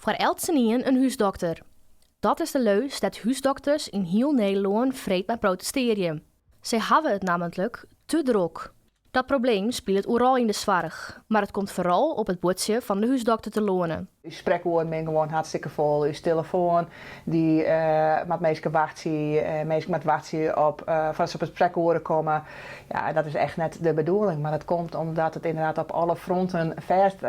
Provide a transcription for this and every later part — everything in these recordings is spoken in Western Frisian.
Foar eltsenien in húsdokter. Dat is de leus dêr't húsdokters yn hiel Nederlân freed mei protestearje. Sy hawwe it nammentlik te drok. Dat probleem spilet oeral yn de soarch, mar it komt foaral op it buordsje fan de húsdokter telâne. Us sprekoeren binne gewoan hartstikke fol. Us telefoan dy moat minsken wachtsje. Minsken moatte wachtsje op foardat se op it sprekoere komme. Ja, dat is echt net de bedoeling. Mar dat komt omdat it ynderdaad op alle fronten fêst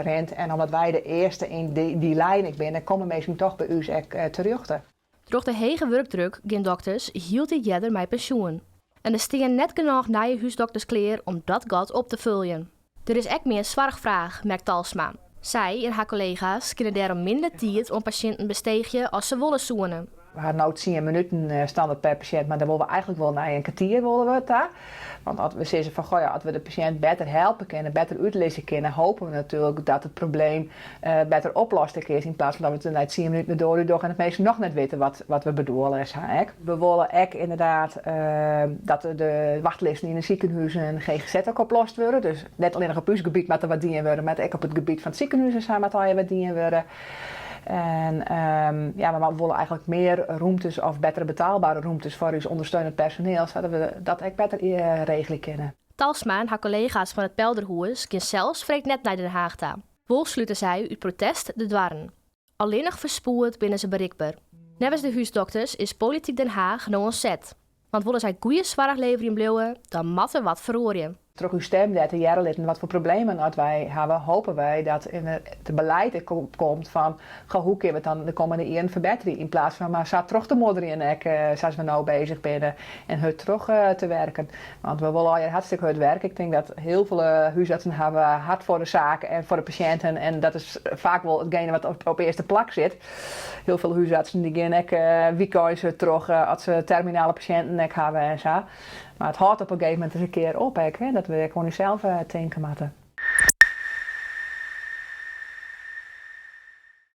rint. En omdat wy de earste yn dy lijn ek binne, komme minsken toch by ús ek terjochte. Troch de hege wurkdruk gean dokters hieltyd earder mei pensjoen. En der stean net genôch nije húsdokters klear om dat gat op te foljen. Der is ek mear soarchfraach, merkt Talsma. Sy en har kollega's kinne dêrom minder tiid oan pasjinten besteegje as se wolle soene. We ha no tsien minuten standert per pasjint, mar dêr wolle we eigentlik wol nei in kertier wolle we ta. Want as we sizze fan goh ja, as we de pasjint better helpe kinne, better útlizze kinne, hope we natuerlik dat it probleem better oplost ek is, yn plaats fan dat we it nei tsien minuten de doar út dogge en dat minsken noch net witte wat we bedoele en sa ek. We wolle ek ynderdaad dat de wachtlisten yn de sikehûzen en GGZ ek oplost wurde. Dus net allinnich op ús gebiet moat der wat dien wurde, mar ek op it gebiet fan it sikehûs en sa moat allegear wat dien wurde. En ja, we wolle eigentlik mear rûmtes of bettere betaalbere rûmtes foar ús ûndersteunend personeel, sadat we dat ek better regelje kinne. Talsma en har kollega's fan it Pelderhûs gean sels freed net nei Den Haag ta. Wol slute sy út protest de doarren. Allinnich ferspoed binne se berikber. Neffens de húsdokters is polityk Den Haag no oan set. Want wolle sy goede soarch leverjen bliuwe, dan moat der wat feroarje. Troch ús stim dêr te hearre litten wat foar problemen oft wy hawwe, hope wy dat it beleid ek komt fan goh, hoe kinne we it dan de kommende jierren ferbetterje yn plaats fan mar sa troch te modderjen ek sa as we no bezich binne en hurd troch te werken. Want we wolle allegear hartstikke hurd werke. Ik tink dat hiel folle húsartsen hawwe hart foar de saak en foar de pasjinten en dat is faak wol itgene wat op earste plak sit. Hiel folle húsartsen dy gean ek wykeins troch as se terminale pasjinten ek hawwe en sa. Mar it hâldt op in gegeven momint ris in kear op ek, hè, dat we ek oan ússels tinke moatte.